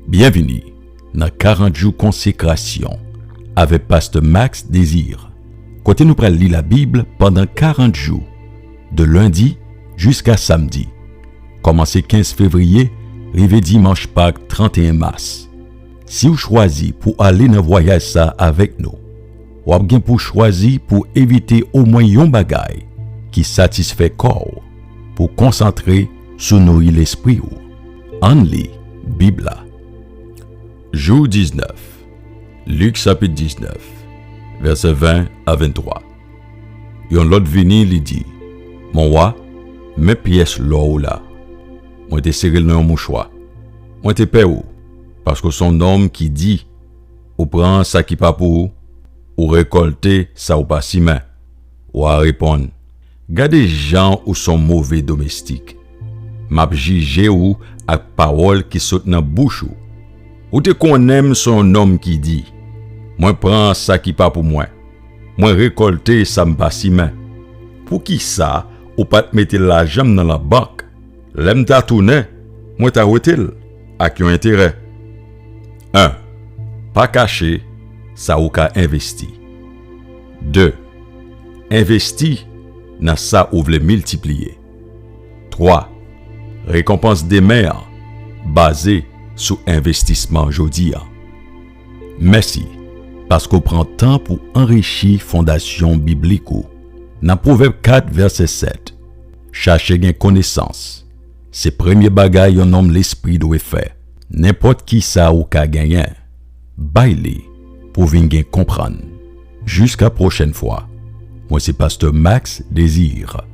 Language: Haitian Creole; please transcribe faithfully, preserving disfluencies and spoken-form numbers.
Byenvini nan karant jou konsekrasyon avèk Pastè Max Désir, kote nou pral li Labib pandan karant jou, de lendi jiska samdi, kòmanse kenz fevriye rive dimanch Pak trannteyen mas. Si w chwazi pou ale nan vwayaj sa avèk nou, w ap gen pou chwazi pou evite omwen yon bagay ki satisfè kò w, pou konsantre sou nouri lespri w. Ann li Bib la. Jou diznèf. Lik chapit diznèf, vèsè ven a venntwa. Yon lòt vini, li di, "Mon wa, men pyès lò ou la." Mwen te sere l nan yon mouchwa. Mwen te pè ou, paske w se yon nonm ki di, ou pran sa ki pa pou ou, ou rekòlte sa ou pa simen. Wa a reponn, "Gade jan ou se yon move domestik. M ap jije ou ak pawòl ki sot nan bouch ou. Ou te konnen m se yon nonm ki di, 'Mwen pran sa ki pa pou mwen, mwen rekòlte sa m pa simen.' Poukisa ou pa t mete lajan m nan labank? Lè m ta tounen, mwen ta wete l ak yon enterè." En. Pa kache sa ou ka envesti. De. Envesti nan sa ou vle miltipliye. Twa. Rekonpans demen an baze sou envestisman jodi a. Mèsi paske w pran tan pou anrichi fondasyon biblik ou. Nan Pwovèb kat, vèsè sèt, "Chache gen konesans, se premye bagay yon nonm lespri dwe fè." Nenpòt ki sa ou ka genyen, bay li pou vin gen konprann. Jiska pwochèn fwa, mwen se Pastè Max Désir.